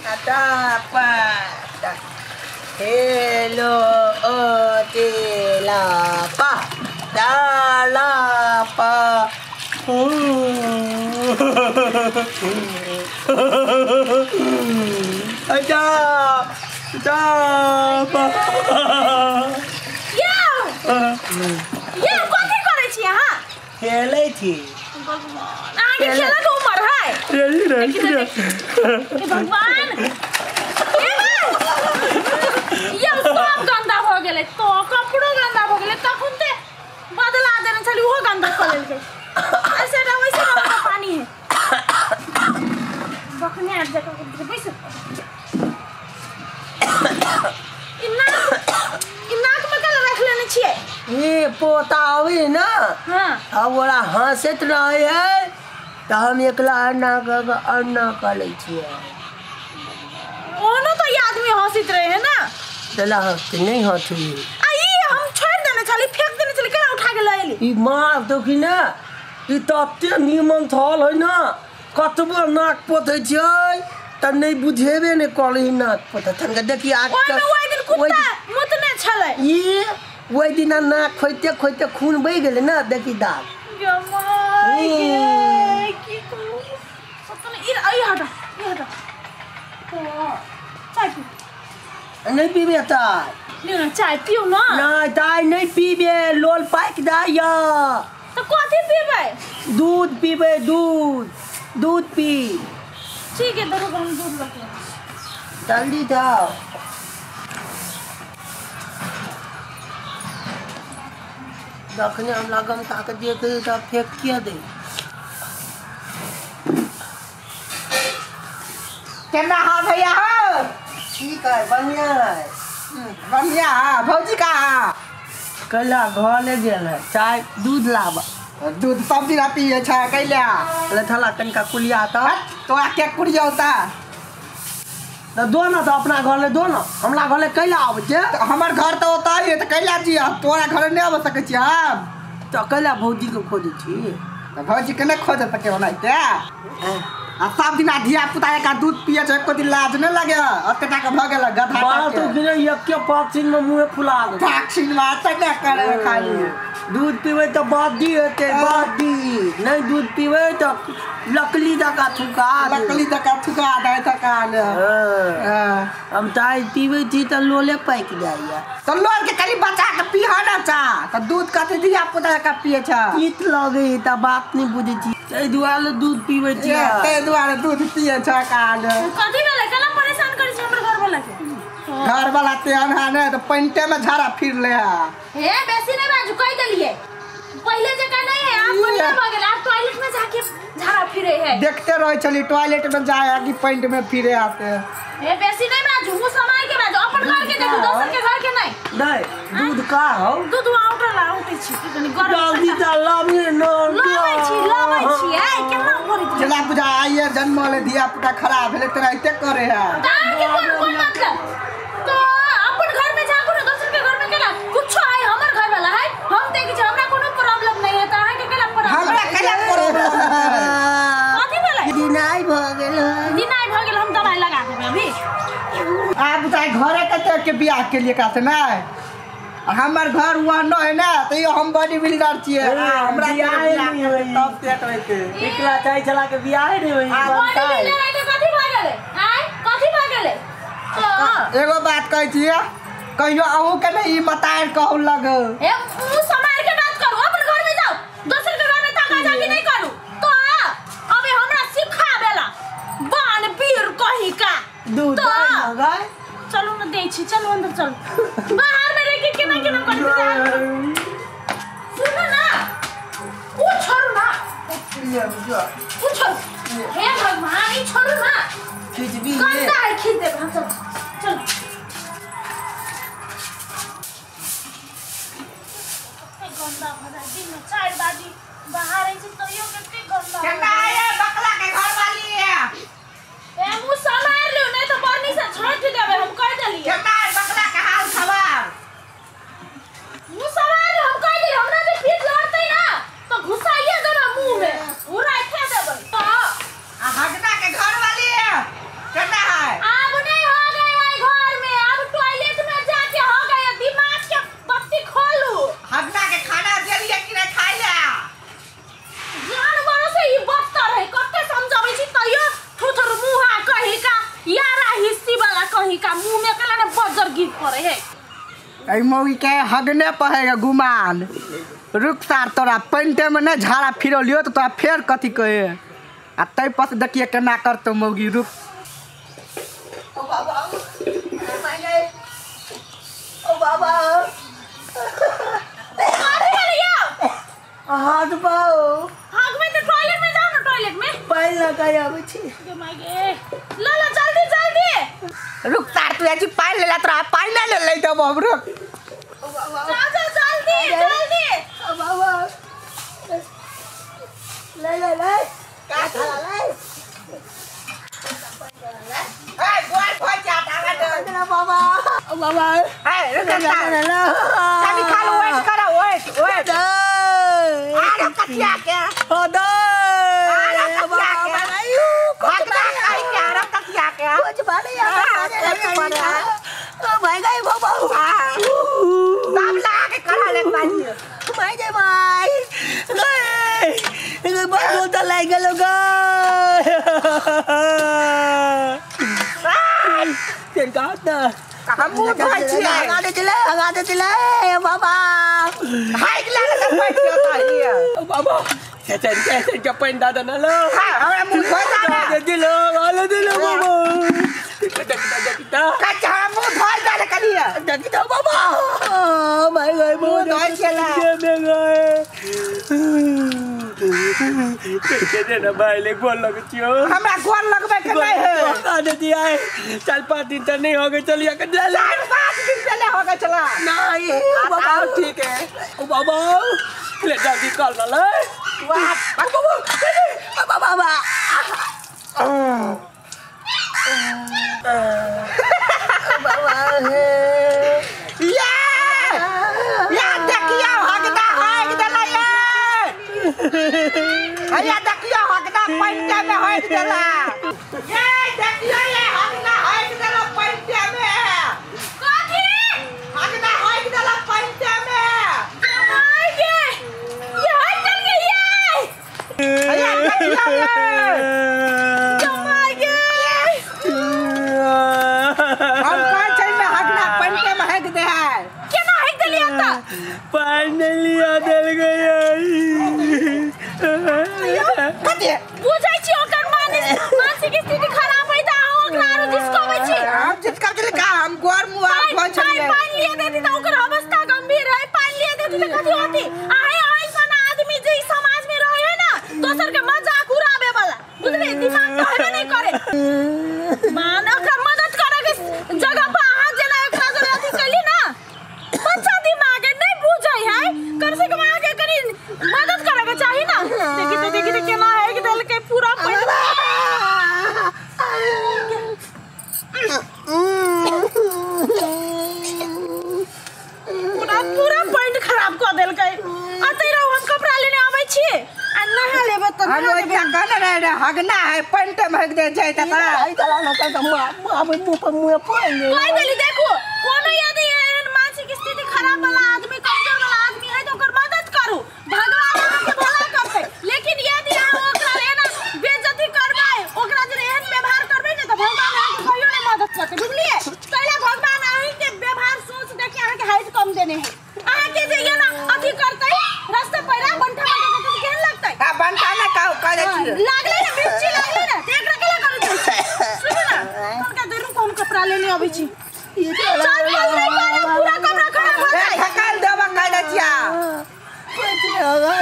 Ada apa? Hello, tilapa, talapa. Ada, ada apa? Ya, ya, कथी करै छी अहाँ? खेलै छी। भगवान, अहाँके खेलक उमर है? हे भगवान, ये सब गंदा भ गेलै, तो कपड़ो गंदा भ गेलै, तखन ते बदला देने छली ओहो गंदा क लेलकै। ऐसे ना वैसे ना पानी है। बखने आबि जाके बैस। ई नाक में कल रख लेने छियै? ई पोता आबै ना, हां, आ ओरा हंसैत रहै है त हम एकला अन्ना क अन्ना क लै छियै। ओनो तो ई आदमी हंसैत रहे है ना। चला हंसते नहीं हंसी। आ ई हम छोड़ देने छली, फेंक देने छली, केना उठा के ल एली? ई मार देखी ना, ई तते निमन थल है ना, कतबो नाक पोतै छियै त नहीं बुझेबे ने करै नाक पोतै। तनका देखी आज ओइमे ओइ दिन कुत्ता मुतने छलै। ई ओइ दिना नाक खोइते खोइते खून बहि गेलै ना, देखी दाग। गे माय गे, की कहू, पता नहीं। ई ई हटा, ई हटा। तो चाय पी। नहीं पीबे ताय? लियो ना चाय पियो ना। नहीं ताय नहीं पीबे, लोल पाकि जाइया। तो कथी पीबै? दूध पीबै, दूध, दूध पी। ठीक है, दरो हम दूध रख ले। जल्दी जाओ। जखने हम लगम ताके देखे त फेंक किया दे। केना हा भैया हो? ठीक है, बढ़िया है। बढ़िया है। भौजी का है? कैला घरे गेल है, चाय दूध लाब। दूध सब दिन पिए छै कैला? ले थला कनिका कुलिया त। तोरा के कुलियौता? त दो ना, त अपना घर ले दो ना, हमरा घर ले कैला आबै छै? त हमर घर त ओतै है, त कैला जिया? तोरा घर नहि आबि सकै छी हम। त कैला भौजी के खोजै छी? त भौजी के नहि खोज सकै ओनाहिते। आ सब दिन धिया पुता का दूध पिए छै, एको दिन लाज नहि लगे? ओते टा के भ गेल गधा टा के। तो एके पक्षिन में मुंह फुला दे। पक्षिन में त नहि करे खाली। दूध पीबै त बदी हेतै, बदी। नहीं दूध पीबै त लकड़ी जका थुका, लकड़ी जका थुका दै थकान। हम चाय पीबै छी त लोले पाकि जाइया। त लोल के खाली बचा के पीह ना चा, त दूध कथी धिया पुता का पिए छ? तीत लगै त बात नहीं बुझै छी, तै दुआरे दूध पीबै छी। तै दुआरे दूध पिए छ कान। कथी भेलै? केना परेशान करै छी हमर घरवाला के? घरवाला तेहन है ने त पैंटे में झाड़ा फिर ले है। हे बेसी नहीं बाजू, कहि देलियै। पहिले जकाँ नहीं है, आब बढ़िया भ गेल, आब टॉयलेट में जाके झाड़ा फिरे है। देखते रहे छली टॉयलेट में जाए है कि पैंट में फिरे आते। हे बेसी नहीं बाजू, मुंह समाय के बाजू, अपन घर के देखू, दोसर के घर के नहीं। नहीं, दूध का हो? दूध आउटा उठै छी कनी गरम। जल्दी त लाबी न। लाबै छी, लाबै छी। ए केना करै छी? जेना बुझा आइए जन्म ले धिया पुता खराब भेलै तेना एते करे है। तार के कोन कोन मतलब? तो अपन घर में झाकू ना, दोसर के घर में केना? कुछो है हमर घर वाला है, हम देखै छी, हमरा कोनो प्रॉब्लम नहीं है, त अहाँ के केना प्रॉब्लम? हमरा केना प्रॉब्लम? कथी भेलै? दिनाइ भ गेल। दिनाइ भ गेल, हम दवाई लगा देबै अभी। आब बुझाइ घरे कते के बियाह के लिए का से नै? हमर घर वहाँ न है ना, त हम बॉडी बिल्डर छियै, हमरा बियाह नहीं होई तब सेट होइते। एकला चाहे चला के बियाह नहीं होई। बॉडी बिल्डर है त कथी भ गेलै? आय कथी भ गेलै? तो एगो बात कहै छियै, कहियो अहूँ के नहीं ई मतार कहू लग। ए मुंह समार के बात करू, अपन घर में जाओ, दोसर के घर में ताका जाके नहीं करू। तो अबे हमरा सिखाबेला बान बीर कही का दूध लगाय। चलू न दै छी, चलू अंदर चलू। बाहर में रह के केना केना करै छी? सुनू ना, उ छोड़ू ना, उ छोड़ू। हे भगवान, ई छोड़ू ना, खिचबी गंदा है, खींच देब हम। चल चल। गंदा भ जाइ दिन में 4 बाजी बाहर आई छी तैयो कते गंदा। केना है बकला के घर वाली है? ए मुंह समार लियो, नहीं तो बर्नी से छांट देबै, हम कहि देलियै। केना है बकला के हाल खबर? मुंह समार लियो, हम कहि देलियै, हमरा जे फिर लड़तै ना तो घुसाइए देबै मुंह में, उ राखे देबै। तो आ हगना के घर वाली है केना है? आब आबै है। एहि मौगी के हगने पहेगा गुमान। रुक सार तोरा पेंटे में न झाड़ा फिरलियो तो तोरा फेर कथी कहे आ तै पर देखिए केना करतो मौगी। रुक ओ बाबा ओ बाबा हाथ पाओ हाथ में तो टॉयलेट में जाओ ना, टॉयलेट में पाइल लगा आवे छी। गे my गे ला ला जल्दी जल्दी। रुक तार तू आज पाइल लेला तोरा पाइल ना ले ले देबो हम। रुक जाओ जाओ जल्दी जल्दी। ओ बाबा ले ले ले का खा ले ए गोल हो जाता है ना बाबा। ओ बाबा ए रुक तार कनी खा लो, वेट करो, वेट वेट। आरो कथिया के ओ दे आरो कथिया के हगना खाई के आरो कथिया के कुछ बारे यार ओ भाई गए बाबा दाम लगा के करा ले बाजी भाई गए भाई गए गए बहुत बोलता लाग गेलो गे तेन का ना हम मुंह धोइ छियै। हगा दे चले हगा दे चले बाबा हाइक लागे त पैठ होता हिया। ओ बाबा चल चल के पैन दादा ना लो। हां हमरा मुंह धोइ दा दे दिलो आलो दिलो बाबा देखता देखता कच्चा मुंह धोइ दा कलिया देखता बाबा my गए मुंह धोइ चला में गए के दे ना भाई ले गोल लग छियो। हमरा गोल लगबे के नहीं है दे दिया है 4-5 दिन त नहीं हो गए चलिया के 4-5 दिन पहले हो गए चला नहीं बाबा ठीक है। ओ बाबा ले जल्दी कर ले वाह बाबा बाबा बाबा बाबा ये या देखियो हगदा हग देला ये हैया देखियो हगदा पैंटे में हग देला ये देखियो ये हगदा हग देला पैंटे में। कथी हगदा हग देला पैंटे में। My गे ये हग चल गई ये हैया देखियो ये my गे हम कहै छै में हगना पैंटे में हग दे है केना हग देलियै त पानी लिया देल गई। कथी बुझै छी ओकर मानसिक स्थिति खराब है त अहाँ ओकरा आरो जिसकबै छी। हम जिसकब छली का हम गोर मुँह धोइ छलियै। पानि लिया देती त ओकर अवस्था गंभीर है। पानि लिया देती त कथी होती। अहाँ ऐसन आदमी जे ई समाज में रहे है ना दोसर के मजाक उड़ाबे वाला बुझलियै दिमाग त हेबे नहीं करे। मान ओकरा मदद करे के जगह पर अहाँ जेना ओकरा जरे अथी कैली ना बच्चा दिमाग है नहीं बुझै है कम से कम अहाँ के कनी मदद करे के चाही ना। देखी त देखी त केना है कि देलकै पूरा पैसा। पूरा पूरा पैंट खराब क देलकै। अतै रहू हम कपड़ा लेने आबै छी आ नहा लेबै त हम ओइ कहने रहे रे हगना है पैंट में हग दे जाय त आई चला ना त आबै मुंह पर मुंह पानि कहि देली देखू कोनो यदि एहन मानसिक स्थिति खराब वाला आदमी कमजोर वाला आदमी है त ओकर मदद करू भगवान अहाँ के भला करतै। लेकिन यदि अहाँ ओकरा एना बेइज्जती करबै ओकरा जे एहन व्यवहार करबै ने त भगवान अहाँ के कहियो नहि मदद करतै बुझलियै। तैला भगवान अहीं के व्यवहार सोच देख के अहाँ के हाइट कम देने है। अहाँ के जे एना अथी करतै रास्ता पैरा बंठा बंठा करतै त केहन लगतै। आ बंठा ना कहू कह दै छी लागलै ने मिर्ची लागलै ने त एकरा केला करै छै। सुनू ना तनका देर रुकू हम कपड़ा लेने अबै छी। चल चल नहीं करे पूरा कपड़ा खराब हो जाए। थकाल देबा कह दै छिया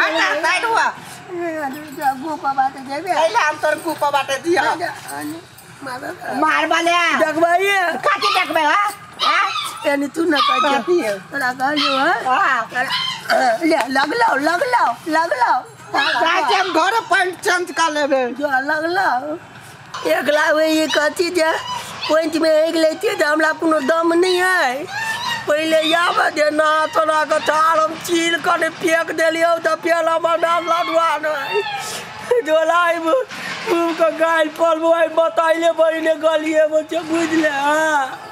हटा साइड हुआ गुपा बाटे जेबे पहले हम तोर गुपा बाटे दिया मार वाले देखबै काटी देखबै हां हां यानी तू ना कह तोरा कहलियो हां ले लगलो लगलो लगलो जाके हम घर पैंट चेंज कर लेबे जो लगलो एकला वे कथी जे पैंट में एक लेती त हमरा कोनो दम नहीं है। पहले आब दे ना तोरा के थार हम चीर कर फेंक देलियो त पेला बना लडुआ नहीं डोलाइब के गाल पर बताइले बहिने गलिए बुझले। हाँ।